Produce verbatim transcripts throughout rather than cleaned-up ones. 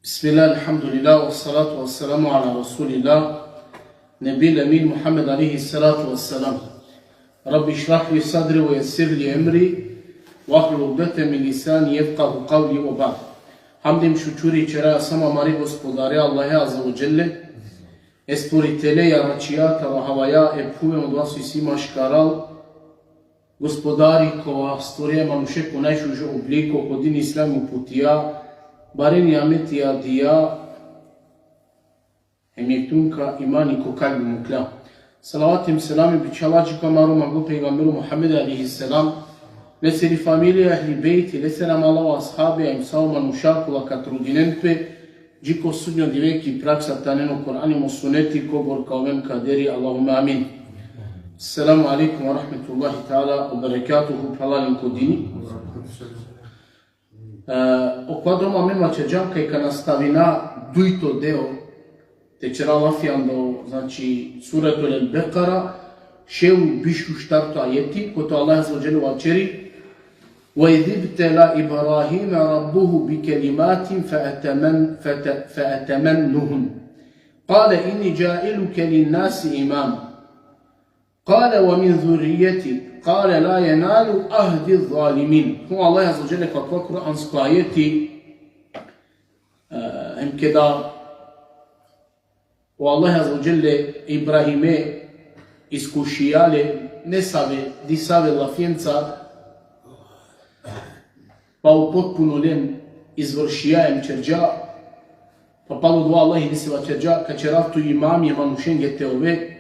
بسم الله، الحمد لله، والصلاة والسلام على رسول الله، نبي الأمين محمد عليه الصلاة والسلام. رب اشرح لي صدري ويسر لي أمري واحلل عقدة من لساني يفقه قولي وبعد. Hamd hem šukuri ćera samo amare Gospodare Allahe Azze ve Dželle, e Stvoritele, jaračija taro havaja, e phuve, odova so isi maškaral, Gospodari kova stvorija e manuše ko najšužo obliko, ko din islam uputija, bare nijametija dija, hem jekh tun ka imani ko kalbi mukla. Salavati hem selami bičhala dži ko amaro manglo pejgamberi Muhammed alejhi selam, lesiri familija, ehli bejti, lesere amala o ashabi, hem sa o manuša kola ka trudinen pe dži ko sudnjo dive ki praksa te anen o Kur'ani hem o suneti, kobor ka oven kaderi, Allahumme amin. Selamu alejkum ve rahmetullahi teala ve berekatuhu, phralalen ko dini. E, okova doma amen vaćerđam kaj ka nastavina dujto deo, te ćera lafi ando, znači, Suretul El-Bekara, šel biš u štarto ajeti, kote o Allah Azze ve Dželle vaćeri: وإذ ابتلى إبراهيم ربه بكلمات فأتمن-، فت-، فأتمنهن. قال إني جاعلك للناس إماما. قال ومن ذريتي. قال لا ينال عهدي الظالمين. Hem o Allah Azze ve Dželle ko akava kuransko ajeti, e, hem keda o Allah Azze ve Dželle Ibrahime iskušija le nesave, disave lafenca, pa upotpuno len izvršija hem ćerđa, pa palo dova Allahi lese vaćerđa: ka ćerav tu imami e manušenge te ove,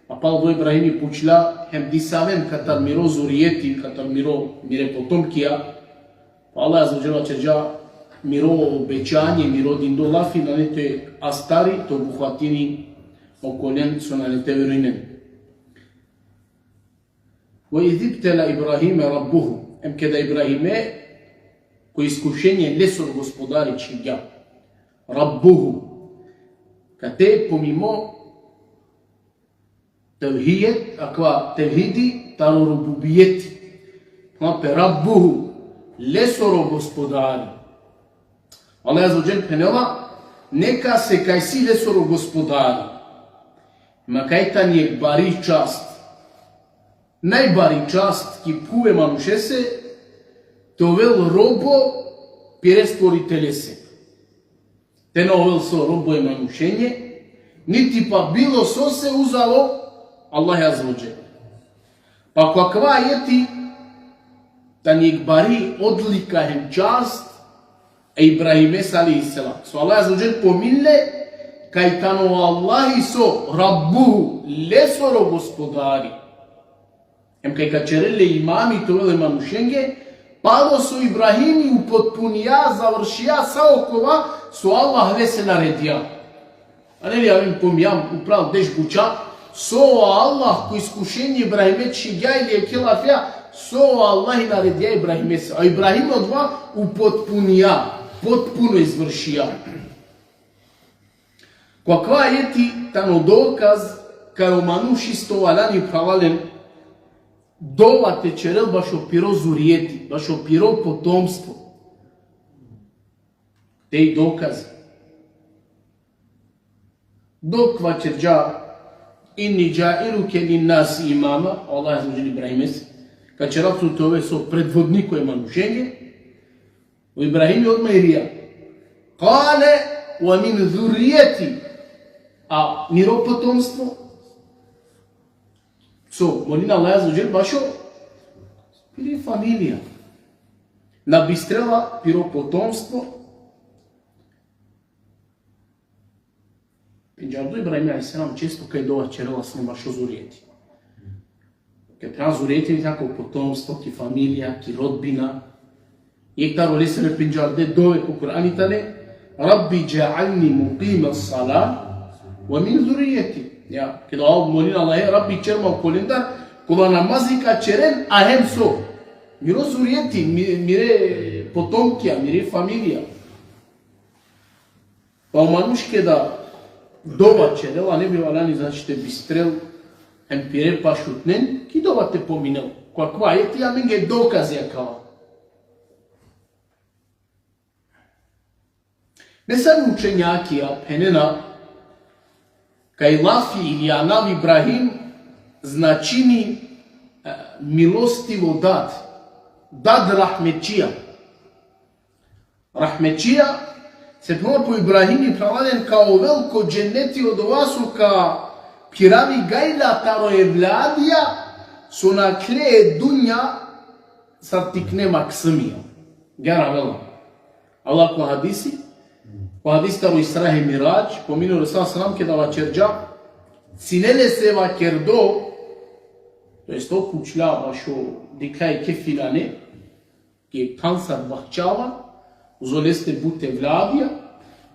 pa palo dova Ibrahimi pučla: hem disaven katar miro zurijeti, katar miro, mire potomkija, pa Allah Azze ve Dželle vaćerđa: miro obećanje, miro dindo lafi nane te astari, te obuhvatini okolen so nane te verujnen. وإذ ابتلى إبراهيم ربه. Hem keda Ibrahime ko iskušenje lesoro Gospodari čhivgja. Rabbuhu. Kate pomimo tevhijet, akava tevhidi taro rububijeti. Phenela pe Rabbuhu, lesoro Gospodari. Allah Azze ve Dželle phenela: neka se kaj si lesoro Gospodari. Ma kaj tani jekh bari čast. Najbari čast ki phuv e manušese, te ovel robo pire Stvoritelese. Te na ovel so robo e manušenge, niti pa bilo sose uzalo Allah Azze ve Dželle. Pa ko akava ajeti tani jekh bari odlika hem čast e Ibrahimes alejhi selam. So Allah Azze ve Dželle pominle kaj tano o Allahi so Rabbuhu, lesoro Gospodari. Hem kaj ka ćerel le imami te ovel e manušenge, palo so Ibrahimi upotpunija, završija sa okova so Allah lese naredija. A neli amen pominjam upral deš buća, so o Allah ko iskušenje Ibrahime čhivgja ili jekhe lafea, so o Allah naredija Ibrahimese. A Ibrahim odova upotpunija, potpuno izvršija. Ko akava ajeti tano dokaz kaj o manuš isto valjani, phralalen, dova te ćerel bašo piro zurijeti, bašo piro potomstvo. Te i dokaz. Dok vaćerđa: إني جاعلك للناس إماما, Allah Azze ve Dželle Ibrahimes, ka ćerav tu te ove so predvodniko e manušenge, o Ibrahimi odma irija: قال ومن ذريتي. A miro potomstvo? So, molin Allah Azze ve Dželle bašo piri familija. Na bistrela piro potomstvo. Pendžardo Ibrahim alejhi selam često kaj dova ćerela sine bašo zurijeti. Kaj phenena zurijeti, tako potomstvo, ki familija, ki rodbina. Jekh taro lesere pendžarde dove ko Kur'ani tane: رب اجعلني مقيم الصلاة ومن ذريتي. Ja, keda molin Allahe: Rabbi, ćer ma okolendar kola namazi ka ćeren, a hem so? Miro zurijeti, mi-, mire potomkija, mire familija. Pa o manuš keda dova ćerela, ne bi valjani, znači, te bistrel hem pire pašutnen ki dova te pominel. Ko akava ajeti amenge dokaz akava. Nesave učenjakija phenena kaj lafi ili anav Ibrahim značini e, milostivo dad, dad rahmetčija. Rahmetčija, se phenela po Ibrahimi phralalen ka ovel ko dženeti odova so ka phiravi gajla taro evladija, so nakhle e dunja sar tikne maksumija. Agjaar avela. Avela ko hadisi, ko hadisi taro Isra hem Miradž, pomini o Resul sallallahu alejhi ve sellem keda vaćerđa, sine lese vakerdo, to jest o pučlja, bašo dikhlja jekhe filane, ki than sar bahča ava, uzo leste but evladija,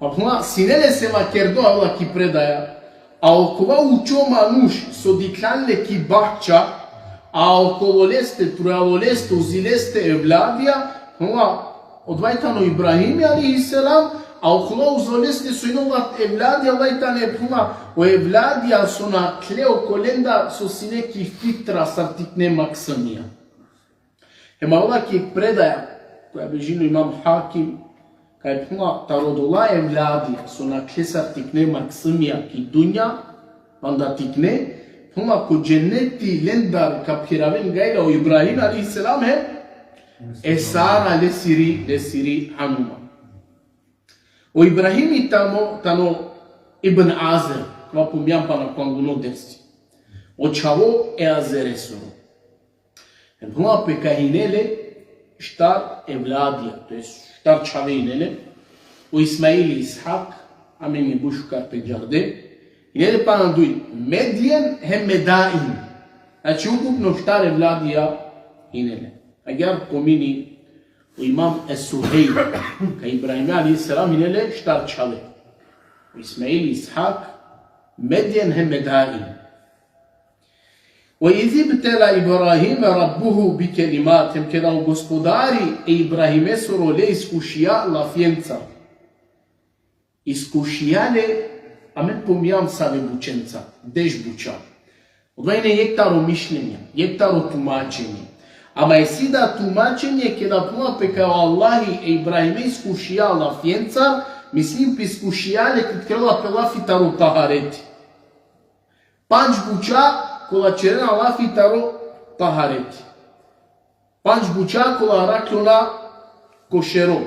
a phenela sine lese vakerdo, avela ki predaja, a okova učo manuš so dikhljan le ki bahča, a okolo leste, trujalo leste, uzi leste evladija, phenela odova i tano Ibrahimi alejhi selam, a okova uzo leste so ine ola evladija, odova i tane, phenela, o evladija so nakhle okolendar so sine ki fitra sar tikne maksumija. Hem avela ki predaja, koja bežini o Imam Hakim, kaj phenela taro odola evladija so nakhle sar tikne maksumija ki dunja, panda tikne, phenela ko dženeti lendar ka phiraven gajla o Ibrahim alejhi selam hem e Sara lesiri, lesiri hanuma. O Ibrahimi tano, tano Ibn Azer, kova pominđam pana ko angluno dersi. O čhavo e Azeresoro. Hem phenela pe kaj hine le štar evladija, to jest štar čhave hine le, o Ismaili, Ishak, amen i but šukar pendžarde, hine le pana duj, Medjen hem Medain. Znači, ukupno štar evladija hine le. Agjaar pomini o Imam Es-Suhejli, kaj Ibrahim alejhi selam hine le štar čhave. O Ismail, Ishak, Medjen hem Medain. Ve iz ibtela Ibrahime rabbuhu bi kelimat, hem keda o Gospodari e Ibrahimesoro le iskušija lafjenca. Iskušija le, amen pominđam save bučenca, deš buča. Odova ine jekh taro mišljenje, jekh taro tumačenje. Ama isi da tumačenje keda phenela pe kaj o Allahi e Ibrahime iskušija lafjenca, mislin pe iskušija le ked kerela pe lafi taro tahareti. Pandž buča kola ćerena lafi taro tahareti. Pandž buča kola arakhljona ko šero.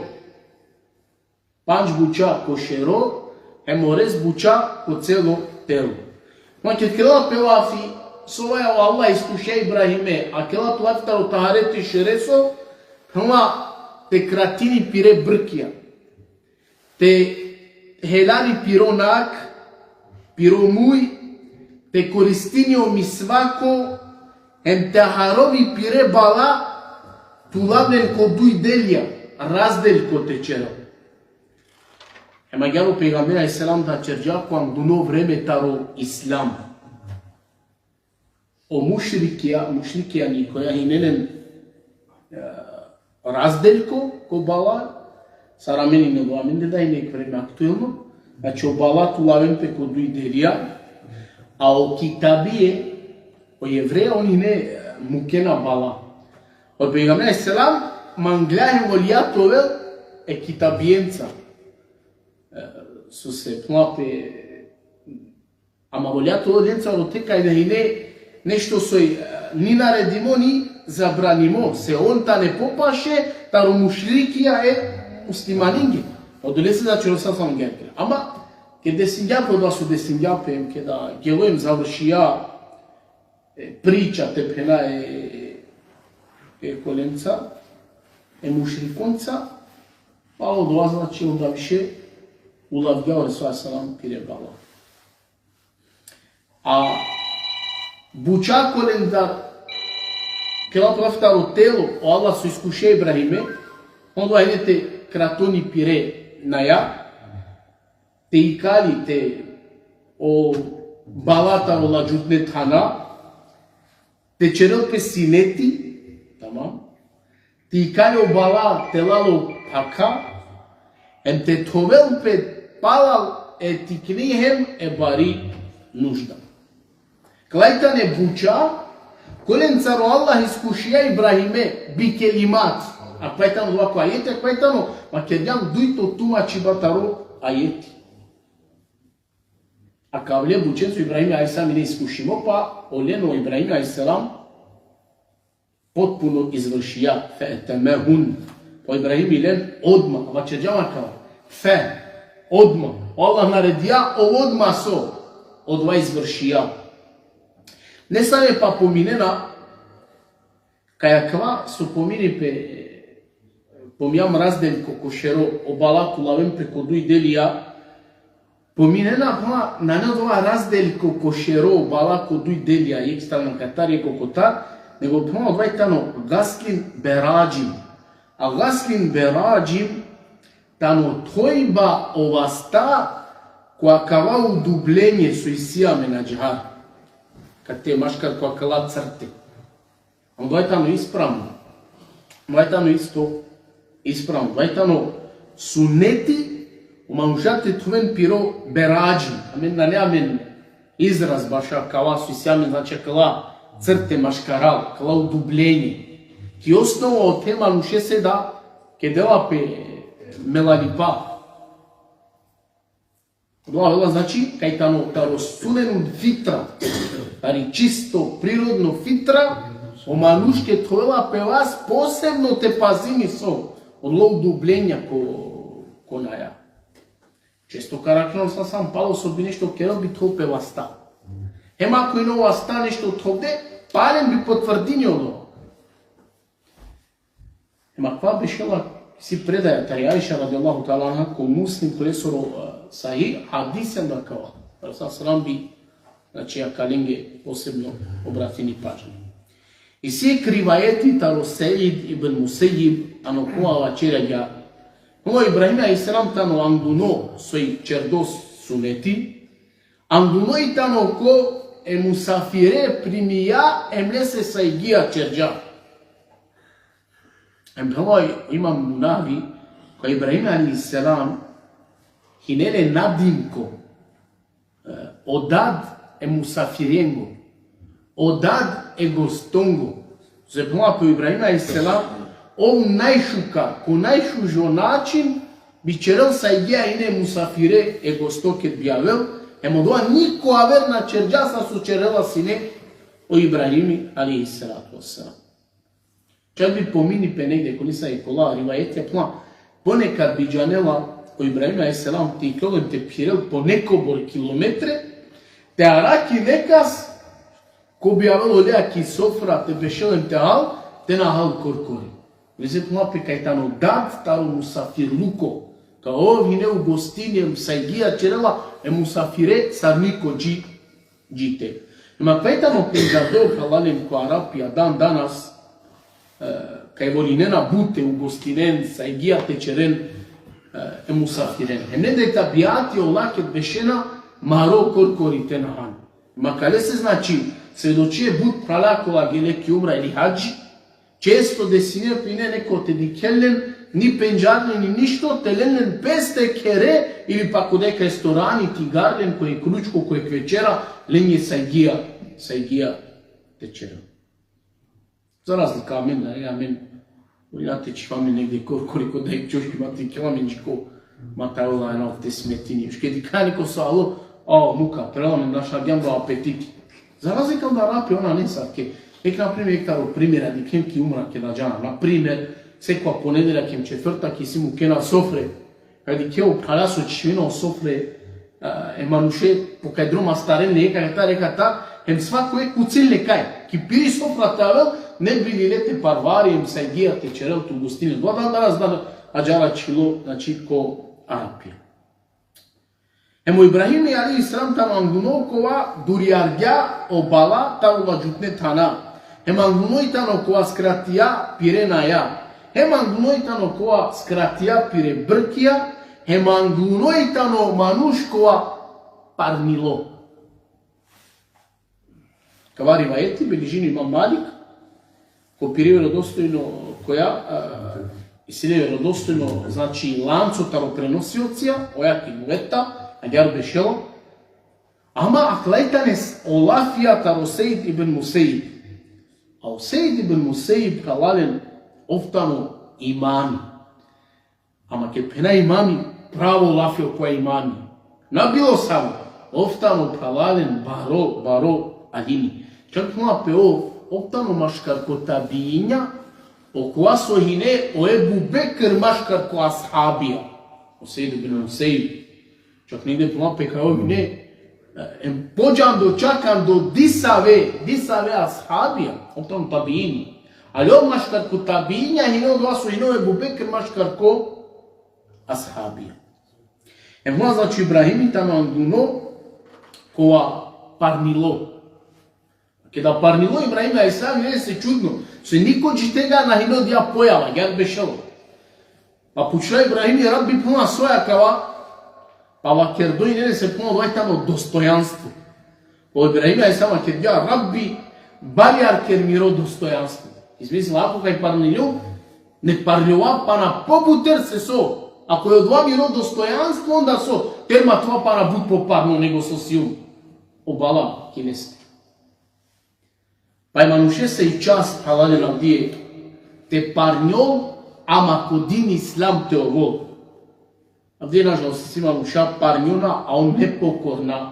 Pandž buča ko šero, hem o rest buča ko celo telo. Ma ked kerela pe lafi, so vaja o Allah iskušija Ibrahime, a kerela pe lafi taro tahareti šereso, phenela te kratini pire brkija. Te helali piro nak, piro muj, te koristini o misvako, hem te harovi pire bala, tulav len ko duj delja, razdelko te ćerel. Hem agjaar o pejgamberi alejhi selam da ćerđa ko angluno vreme taro islam. O mušrikija, mušrikija ni koja hine len, e, razdelko ko bala, sar amen ine, amende da ine jekh vreme aktuelno, znači o bala tulaven pe ko duj delja, a o kitabije, o jevreja, on ine, e, mukena bala. O pejgamberi alejhi selam mangla hem volja te ovel e kitabijenca, e, so se phenela pe, ama volja te ovel lenca rote kaj na hine nešto soj, e, ni naredimo, ni zabranimo, se on tane popaše taro mušrikija e muslimaninge. Odolese znači o Resul sallallahu alejhi ve sellem. Ama ked desingja pe odova so desingja pe, keda gelo hem završija e priča te phena e, e kolenca, e mušrikonca, pa odova znači onda više ulavgja o Resul sallallahu alejhi ve sellem pire bala. A buča kolendar, kela profta o telo, o Allah so iskušija Ibrahime, onda ine te kratoni pire naja, te ikali te o bala taro ladžutne thana, te ćerel pe sineti, tamam, te ikali o bala te lal o phakha, hem te thovel pe palal e tikni hem e bari nužda. Kala i tane buča, kolencar o Allah iskušija Ibrahime bi kelimat. Akava i tano, akava i tano, ma kergjam dujto tumačiba taro ajeti. A ka avle bučen so Ibrahim alejhi selam ine iskušimo, pa olen o Ibrahim alejhi selam potpuno izvršija, fe etemehun. Pa Ibrahim ine odma, vaćerđam akava. Fe, odma. O Allah naredija, ov odma so, odova izvršija. Nesave pa pominena, kaj akava so pomini pe, pominđam razdeljko ko šero, o bala ka laven pe ko duj delija, pominena pa nane odova razdeljko ko šero, o bala ko duj delija, jekh strana katar, jekh okotar, nego pa odova i tano gaslin beradžim. A gaslin beradžim tano thojba o vasta ko akava udubljenje so isi amen adžahar. Kate maškar ko akala crte. Odova i tano ispravno. Odova i tano isto ispravno. Odova i tano suneti, o manuša te thoven piro beradžim. Amen, nane amen izraz baš akava so isi amen, znači akala crte maškaral, akala udubljenje. Ki osnova o te manuše se da, kedela pe melalipa. Odova avela, znači, kaj tano taro sunenul fitra, tari čisto prirodno fitra, o manuš ke thovela pe vas posebno te pazini so, odola udublenja ko, ko naja. Često ka arakhel, sa sam palo so bi nešto kerel bi thol pe vasta. Hem ako ine o vasta nešto thovde, palem bi potvrdini odova. Hem akava bešela isi predaja tari Aiša radijallahu ta'ala anha ko Muslim, ko lesoro, e, sahih hadis hem akava. Resul selam bi, znači, akalenge posebno obratini pažnja. Isi jekh rivajeti taro Seid ibn Musejib, ano kova vaćerđa: O Ibrahim alejhi selam tano angluno soj ćerdo suneti, angluno i tano ko e musafire primija, hem lese sajgija ćerđa. Hem phenela o Imam Munavi, kaj Ibrahim alejhi selam hine le nadimko, e, o dad e musafirengo, o dad e gostongo. Sose phenela pe o Ibrahim alejhi selam, ov najšukar, ko najšužo način, bi ćerel sajgija ine musafire e gosto ked bi avel, hem odova niko aver na ćerđa sar so ćerela sine o Ibrahimi alejhi salatu vesselam. Čak bi pomini pe negde ko nesave kola rivajetija, phenela, ponekad bi džanela o Ibrahim alejhi selam te iklol hem te phirel po nekobor kilometre, te arakhi nekas, ko bi avel oleja ki sofra te bešel hem te hal, te na hal korkori. Lese phenela pe kaj tano dad taro musafirluko, kaj ov hine ugostini hem sajgija ćerela e musafire sar niko dži, dži te. Hem akava i tano pendžardo, phralalen, ko Arapija dan danas, e, kaj volinena but te ugostinen, sajgija te ćeren, e, e musafiren. Hem lende tabijati ola ked bešena maro korkori te na han. Hem akalese, znači, svedočije but phrala kola gele ki umra ili hadži, često desine pe ine neko te dikhel len, ni pendžarde ni ništo, te len len peste khere ili pak ko dek restorani te igar len ko jekh ručko, ko jekh večera, lenđe sajgija, sajgija te ćeren. Za razlika amen, e, amen, volina te čhiva amen negde korkori ko dajek čoški, ma te iklol amen dži ko, ma te avela ena te smetini. Još ked dikha neko so alo, a, muka, phralalen, našavđam do apetiti. Za razlika onda Arapi, ona nesavke. Ek, na primer, ek taro primera, dikhen ki umra keda džana. Na primer, sekova ponedeljak hem četvrtak isi mukena sofre. Kaj dikhea o phrala so čhivena o sofre, a, e manuše, po kaj drom astaren le, kaj ta, kaj ta, hem svako jekh kucin le kaj. Ki piri sofra te avel, ne bi li le te parvari, hem sajgija te ćerel, te ugostini. Dova dan danas da adžahar ačhilo, znači, ko Arapija. Hem o Ibrahimi alejhi selam tano angluno kova durjargja o bala taro ladžutne thana. Hem angluno i tano kova skratija pire naja. Hem angluno i tano kova skratija pire brkija. Hem angluno i tano manuš kova parnilo. Kava rivajeti beležini Imam Malik, ko pire vjerodostojno, koja, a, isi le vjerodostojno, znači, lanco taro prenosiocija, oja ki Muveta, agjaar bešela. Ama akala i tane o lafija taro Seid ibn Museib. A o Seid ibn Museib, phralalen, ov tano imami. Ama ked phena imami, pravo lafi okova imani. Na bilo savo. Ov tano, phralalen, baro, baro alimi. Čak, phenela pe, ov, ov tano maškar ko tabiinja, okova so hine o Ebu Bekr maškar ko ashabija. O Sejd ibn Museib. Čak negde, phenela pe, kaj ov hine, e, em podžando čak ando disave, disave ashabija, ov tano tabiini. Ali ov maškar ko tabiinja hine odova so hine o Ebu Bekr maškar ko ashabija. Em, phenela, znači, Ibrahimi tano anguno kova parnilo. Keda parnilo Ibrahim alejhi selam, hine lese čudno, so niko dži tega na hine odija pojava, agjaar bešela. Pa pučla Ibrahimi: Rabbi, phenela, soj akava? Pa vakerdo, hine lese, phenela, odova tano dostojanstvo. O Ibrahim alejhi selam vakergja: Rabbi, barijar ker miro dostojanstvo. Izmislila, ako kaj parnilo, nek parnjova pana pobuter se so. Ako i odova miro dostojanstvo, onda so, te ma tova pana but poparno nego so sijum obala ki leste. Pa e manušese i čast, phralalen, avdive te parnjol, ama ko din islam te ovol. Avdive, nažalost, isi manuša parnjona, a on nepokorna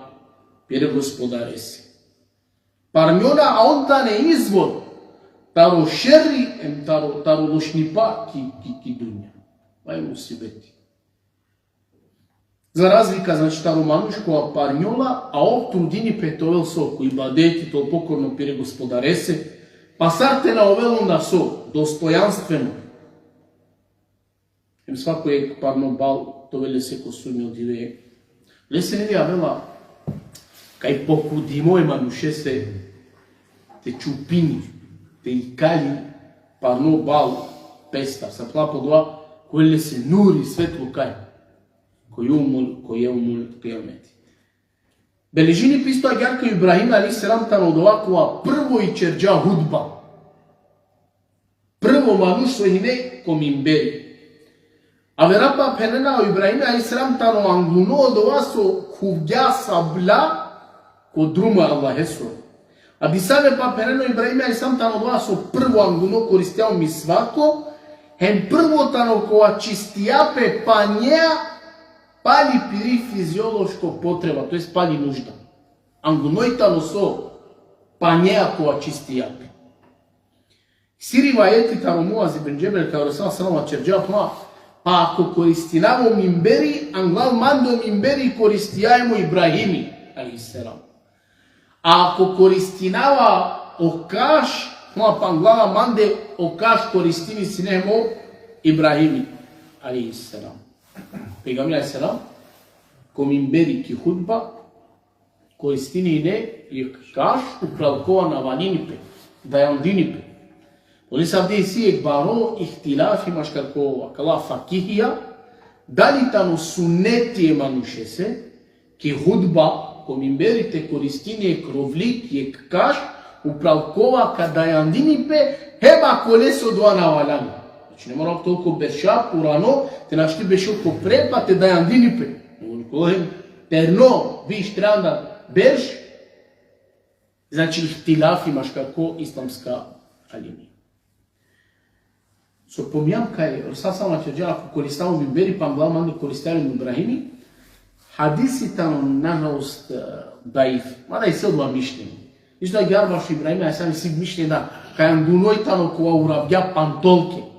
pire Gospodarese. Parnjona, a on tane izvor taro šerri, em taro, taro lošnipa ki, ki, ki dunja. Vaj musibeti. Za razlika, znači, taro manuš kova parnjola, a ov trudini pe te ovel so, ko ibadeti, te ovel pokorno pire Gospodarese, pa sar te na ovel onda so, dostojanstveno. Em svako jekh parno bal te ovel lese ko sudnjo dive. Lese, neli, avela kaj pokudimo e manušese te čupini, te ikali parno bal pestar. Sa pla podova, ko lese nuri, svetlo kaj ko jevmul, ko jevmul kijameti. Beležini pe isto agjaar kaj Ibrahim alejhi selam tano odova kova prvo i ćerđa hutba. Prvo manuš so hine ko mimberi. Avera pa phenena o Ibrahim alejhi selam tano anguno odova so khuvgja sablja ko drumo e Allahesoro. A disave pa phenena o Ibrahim alejhi selam tano odova so prvo anguno koristija o misvako, hem prvo tano kova čistija pe panjea pali piri fiziološko potreba, to jest pali nužda. Anguno i tano so panjea kova čistija pe. Isi rivajeti taro Muaz ibn Džebel, kaj o Resul sallallahu alejhi ve sellem vaćerđa, pa, pa ako koristinava o mimberi, anglal mande o mimberi koristija hem o Ibrahimi alejhi selam. A ako koristinava o kaš, pa anglal mande o kaš koristini sine hem o Ibrahimi alejhi selam. Pejgamberi alejhi selam ko mimberi ki hutba koristini ine jekh kaš upral kova navalini pe, dajandini pe. Odolese avdive isi jekh baro ihtilafi maškar ko akala fakihija, dali tano suneti e manušese ki hutba, ko mimberi te koristini jekh krovlik, jekh kaš upral kova ka dajandini pe, hem ako lese odova na valjani. Znači, ne mora toliko berša purano, te našti bešel ko pre pa te dajandini pe. Nego kolen terno, biš, trianda berš, znači, ihtilafi maškar ko islamska alimi. So pominjam kaj o Resul sallallahu alejhi ve sellem vaćerđa, ako koristinava o mimberi, pa anglal mande koristija hem o Ibrahimi, hadisi tano, nažalost, e, daif. Mada isi odova mišljenje. Isto agjaar bašo Ibrahim alejhi selam isi mišljenje da kaj anguno i tano kova uravgja pantolke.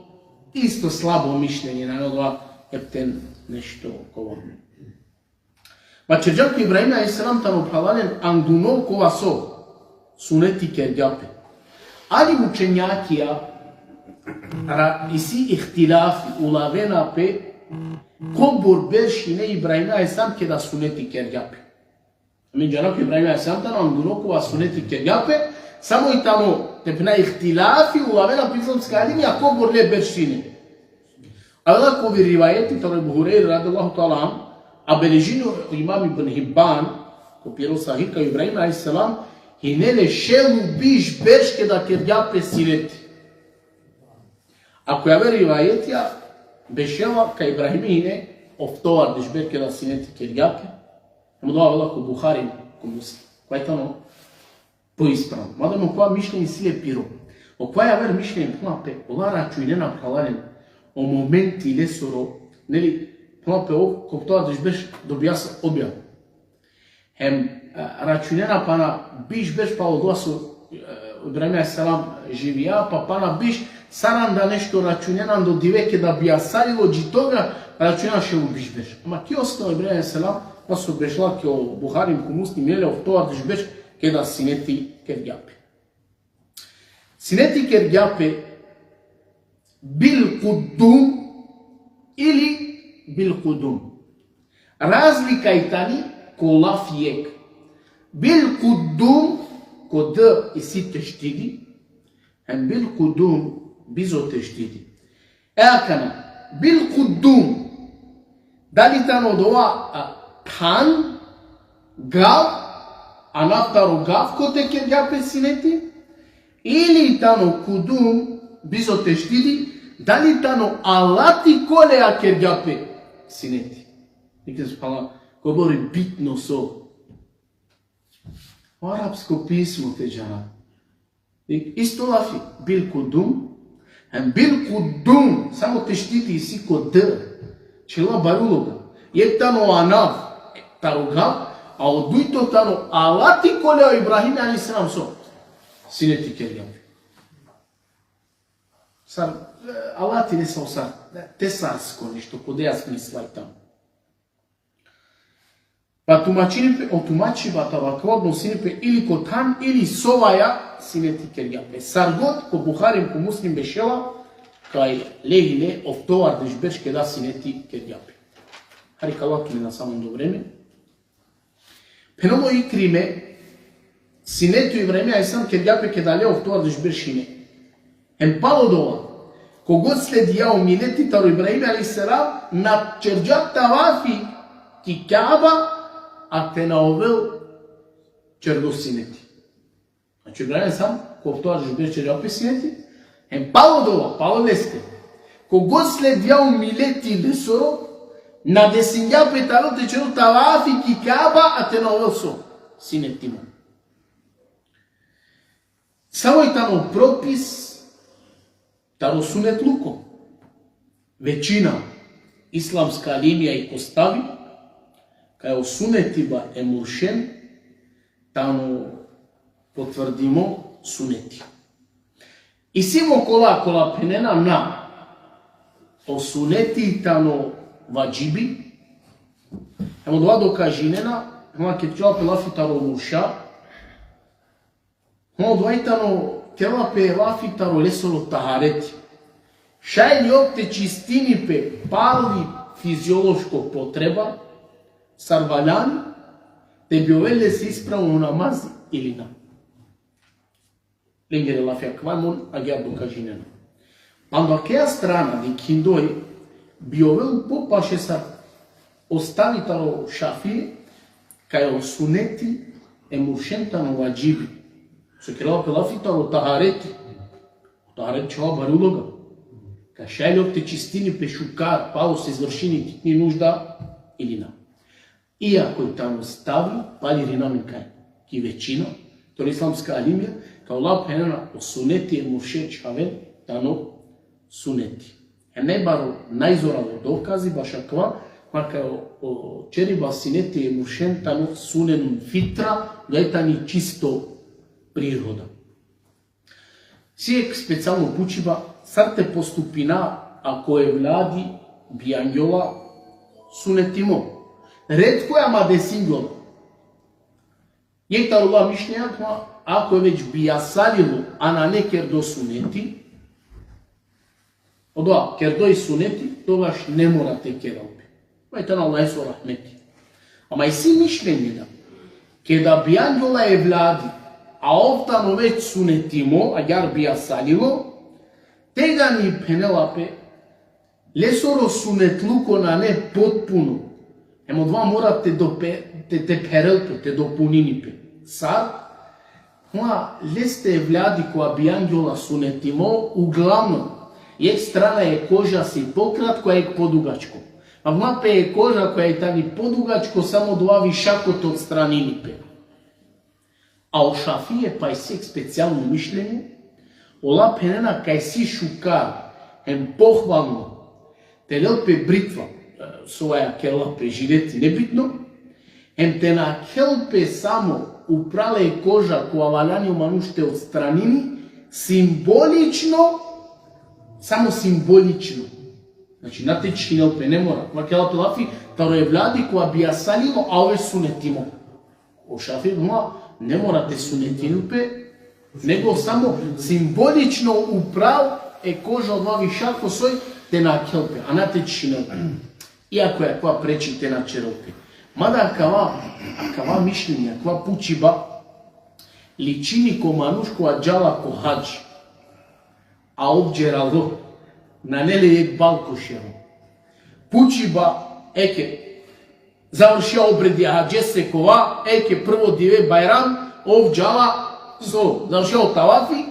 Isto slabo mišljenje, na odova epten nešto kova. Vaćerđa kaj Ibrahim alejhi selam tano, phralalen, anguno kova so suneti kergja pe. Ali učenjakija ra-, isi ihtilafi, ulavena pe kobor berš hine Ibrahim alejhi selam keda suneti kergja pe. Amen džana kaj Ibrahim alejhi selam tano anguno kova suneti kergja pe, samo i tano, te phena, ihtilafi, ulavena pe islamska alimija kobor le berš sine. Avela ko rivajeti taro Ebu Hurejre radijallahu ta'ala anhu, a beležini o imam Ibn Hibban ko piro Sahih kaj Ibrahim alejhi selam hine le šel u biš berš keda kergja pe suneti. A ko javer rivajetija bešela kaj Ibrahimi hine oftovardeš berš keda suneti kergja pe. Hem odova avela ko Buhari, ko Muslim. Kova i tano poispravno. Mada hem okova mišljenje isi le piro. Okova javer mišljenje, phenela pe, ola računena, phralalen, o momenti lesoro, neli, Phenela pe ov, ko oftovardeš berš dobija sa objavu. Hem, e, računena pana biš berš palo dova so, e, Ibrahim alejhi selam živija, pa pana biš, saranda nešto računena do dive keda bi asarilo, dži toga računena šel u biš berš. Ama ki osnova Ibrahim alejhi selam, pa so bešla ki o Buhari, ko Muslim, jeli, oftovardeš berš keda sineti kergja pe. Sineti kergja pe bil kudum ili bil kudum. Razlika i tani ko laf jekh. Bil kudum, ko d isi teštidi, hem bil kudum bizo teštidi. E akana, bil kudum, dali tano dova, a, than, gav, anav taro gav kote kergja pe sineti, ili tano kudum bizo teštidi, dali tano alati koleja kergja pe sineti. Dikhen, subhanallah, kobor i bitno so. O arapsko pismo te džana. I-, isto lafi, bil kudum, hem bil kudum, samo teštidi isi ko d, čhela bari uloga. Jekh tano anav taro gav, a o dujto tano alati koleja o Ibrahim alejhi selam so sineti kergja pe. Sar, e, alati, nesavo sar, e, tesarsko nešto, ko odeja smisla i tano. Pa tumačini pe, o tumačiba taro akava odnosini pe ili ko than ili sovaja sineti kergja pe. Sar god, ko Buhari, ko Muslim bešela, kaj lehine oftovardeš berš keda sineti kergja pe. Hari kala tu na samando vreme. Phenela o Ikrime, sineti o Ibrahim alejhi selam kergja pe keda le oftovardeš berš hine. Hem palo dova, kogod sledija o mileti taro Ibrahim alejhi selam, na čerđa tavafi ki Kaba, a te na ovel čerdo sineti. Znači, Ibrahim alejhi selam, ko oftovardeš berš čerđa pe sineti, hem palo dova, palo leste, kogod sledija o mileti lesoro, na desingja pe te avel te čerel tavafi ki Kaba, a te na ovel so, sinetimo. Savo i tano propis taro sunetluko. Većina islamska alimija i ko stavi, kaj o sunetiba e muršen tano potvrdimo suneti. Isi okola kola phenena na, o suneti tano vadžibi, hem odova dokažinena, hem ked kerela pe lafi taro murša, hem odova i tano kerela pe lafi taro lesoro tahareti. Šaj li ov te čistini pe pali fiziološko potreba, sar valjani, te bi ovel lese ispravno namazi ili na. Lengere lafi akava, hem on agjaar dokažinena. Panda akaja strana dikhindoj, bi ovel popaše sar o stavi taro Šafije, kaj o suneti e muršen tano vadžibi. So kerela pe lafi taro tahareti. Tahareti čhela bari uloga. Kaj šaj li ov te čistini pe šukar, palo so izvršini tikni nužda ili na. Iako i tano stavi, pali irina amen kaj ki većina taro islamska alimija, kaj ola phenena o suneti e murše čhaven tano suneti. E najbaro, najzoralo dokazi baš akava, ma kaj o, o čeriba sineti e muršen tano sunen fitra, kaj tani čisto priroda. Si jekh specijalno pučiba, sar te postupina ako evladi bijangjola sunetimo. Retko, ama desingjola. Jekh taro ola mišljenja, ama ako e već bijasalilo, a nane kerdo suneti, odova, kerdo i suneti, togaš ne mora te kerel pe. Ova i tano Allahesoro rahmeti. Ama isi mišljenje da, keda bijangjola evladi, a ov tano već sunetimo, agjaar bijasalilo, tegani phenela pe, lesoro sunetluko nane potpuno. Hem odova mora te dope-, te, te pherel pe, te dopunini pe. Sar? Huma, leste evladi kova bijangjola sunetimo, uglavnom, jekh strana e koža si pokratko, a jekh podugačko. A huma pe e koža koja i tani podugačko, samo dova višako te odstranini pe. A o Šafije pa isi jekh specijalno mišljenje, ola phenena kaj si šukar, hem pohvalno, te lel pe britva, soja kerla pe žileti, nebitno, hem te nakhel pe samo upral e koža kova valjani o manuš te odstranini, simbolično, samo simbolično. Znači, na te čhinel pe, ne mora. Kova kerla pe lafi taro evladi kova bijasalilo, a ov sunetimo. O Šafii, ma, ne mora te sunetinel pe, nego samo simbolično upral e koža odova viša ko soj te nakhel pe, a na te čhinel pe. Iako akava preči te na ćerel pe. Mada akava, akava mišljenje, akava pučiba, ličini ko manuš kova džala ko hadž, a ov đeralo, nane le jekh bal ko šero. Pučiba, eke, završija obredi hadžese kova, eke, prvo dive Bajram, ov džala, so, završija o tavafi,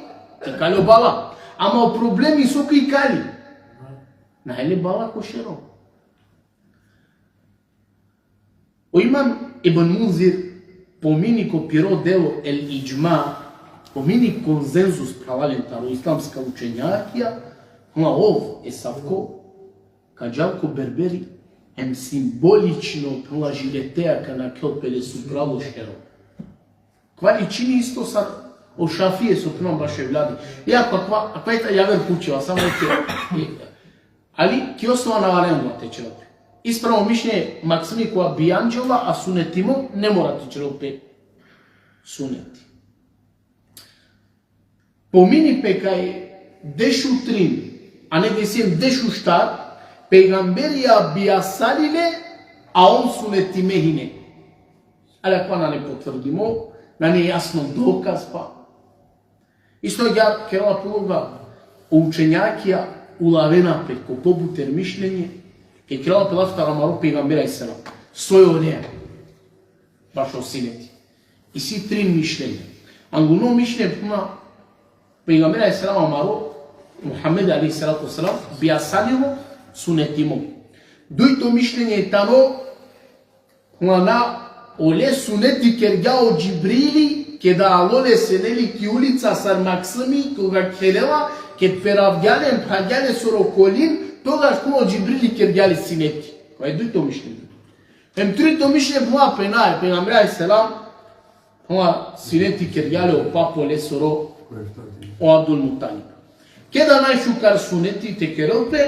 ikali o bala. Ama o problemi so ka ikali. Nane le bala ko šero. O imam Ibn Munzir pomini ko piro delo El Idžma, pomini konsenzus, phralalen, taro islamska učenjakija, ma ov, esavko, ka džal ko berberi, hem simbolično, phrala, žileteja ka nakhel pe lese upral o šero. Kova ličini isto sar o Šafii so phenela bašo evladi. Iako akava, akava i tano javer pučiba, samo te, ali ki osnova na valjani te ćerel pe. Ispravno mišljenje, maksimi kova bijanđola, a sunetimo, ne mora te ćerel pe suneti. Pomini pe kaj dešutrin, a ne desem dešuštar, pejgamberija bijasalile, a on sunetime hine. Ali akava nane potvrdimo, nane jasno dokaz, pa. Isto agjaar kerela pe uloga, o učenjakija ulavena pe ko pobuter mišljenje, ked kerela pe lafi taro amaro pejgamber alejhi selam. Soj oleja bašo suneti. Isi trin mišljenja. Angluno mišljenje, puma, pejgamber alejhi selam amaro, Muhammed alejhi salatu ve selam, bijasalilo, sunetimo. Dujto mišljenje tano, puma, na, ole suneti kergja o Džibrili, keda alo lese, neli, ki ulica sar maksimi, koga khelela, ked peravgja le, phagja lesoro kolin, togaš, puma, o Džibrili kergja le suneti. Kova i dujto mišljenje. Hem trito mišljenje, puma, phenela, e pejgamberi alejhi selam, puma, suneti kergja le o papo lesoro, o Abdul Muttalib. Keda najšukar suneti te kerel pe,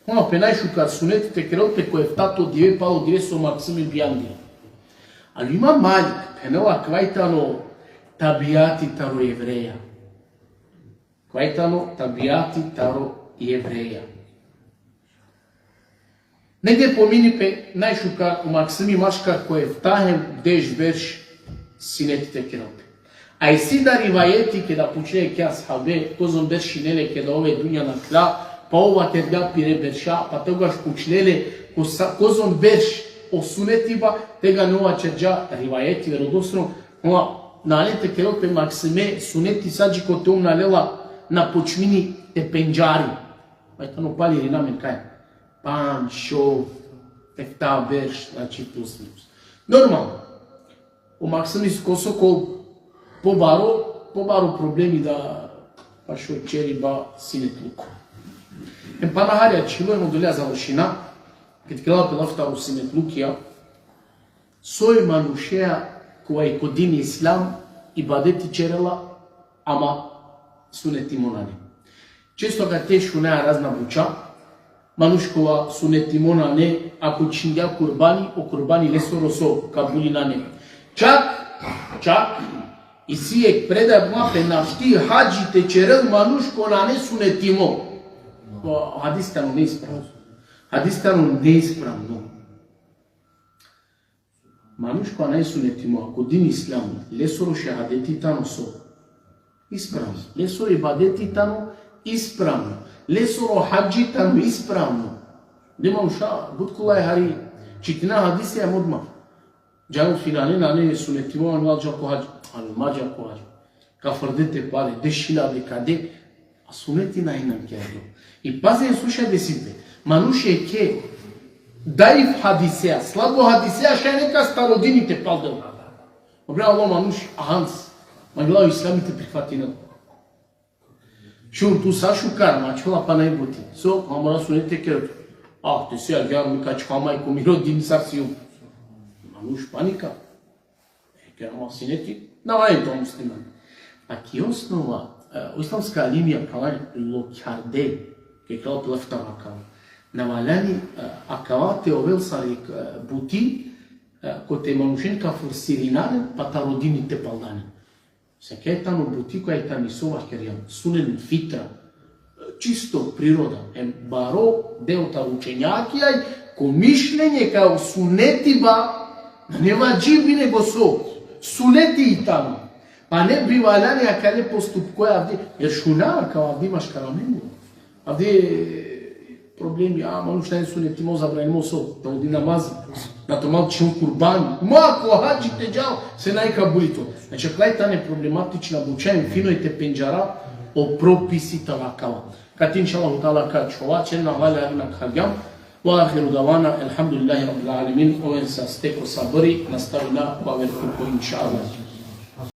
puma, pe najšukar suneti te kerel pe ko eftato dive palo dive so maksimi bijandilo. Ali Imam Malik phenela, kava i tano tabijati taro jevreja. Kava i tano tabijati taro jevreja. Negde pomini pe najšukar, o maksimi maškar ko efta hem deš berš suneti te kerel pe. A isi da rivajeti, keda pučle ki ashabe, kozom berš hine le keda ov e dunja nakhla, pa ov vatergja pire berša, pa togaš pučle le, ko sa-, kozom berš o suneti ba, tegani ov vaćerđa rivajeti verodostojno, ama nane te kerel pe maksime suneti sa dži kote ov nalela, na počmini te pendžari. Pa i tano pali irina amen kaj. Pandž, šov, efta berš, znači plus minus. Normalno. O maksimi so ko so kol pobaro, pobaro problemi da pa šov ćeri ba sunetluko. Em pana hari ačhilo, em odoleja završina, ked kerela pe lafi taro sunetlukija, soj manušea kova i ko din islam ibadeti ćerela, ama sunetimo nane. Često akate šunaja razna buća, manuš kova sunetimo nane, ako čhingja kurbani, o kurbani lesoro so kabuli nane. Čak, čak, isi jekh predaja, puma, pe našti hadži te ćerel manuš ko nane sunetimo. O hadis tano neispravno. Hadis tano neispravno. Manuš kova nane sunetimo, ako din islam, lesoro šehadeti tano so? Ispravno. Lesoro ibadeti tano ispravno. Lesoro hadži tano ispravno. Nema uša, but kolaj hari, čitina hadisi, em odma. Džanel, filani nane sunetimo, ani dža ko hadži. Ani ma dža ko hadži. Ka frde te pale, deš hiljade kade, a suneti na inan kerdo. I pazi, slušaj, desi pe. Manuš eke daif hadisea, slabo hadisea, šaj nekas taro dini te paldel. Obre, alo manuš, ahans, mangela o islami te prihvatinel. Šun tu sa šukar, ma čhela pana i buti. So, ma mora suneti te kero. Ah, te si agjar mi ka čhama i ko mi rodini sar sijum. Manuš panika. E, kera ma suneti, na valjani to musliman. A ki osnova, e, o islamska alimija ka valjani lokjarde, ke kela plefta vakava. Na valjani, e, akava te ovel sar jekh, e, buti, e, kote manušen ka forsirina len, pa ta rodini te paldani. Se kaj tano buti koja tani so vakerjam, sunen fitra, čisto priroda, em baro deo taro učenjakija, ko mišljenje kaj o suneti ba, nane vadžibi nego so, suneti i tano. Pa ne bi valjani akale postupkoja avdi, jer šuna ka avdi maškar amengo. Avdi problemi, a manuš tani suneti mo zabranimo so, da udi namaz, na to mal čhel kurban. Ma ko hadži te džal, se naj kabuli to. Znači, akala tane problematična buća, em fino i te pendžara o propisi tala akala. Kad inšallahu ta'ala ka čhova, čhena vala na khaljam. Wa akhiru davana, elhamdulillahi rabbil alamin. Oven saste ko sabri, nastavina ko aver kurko, inšallah.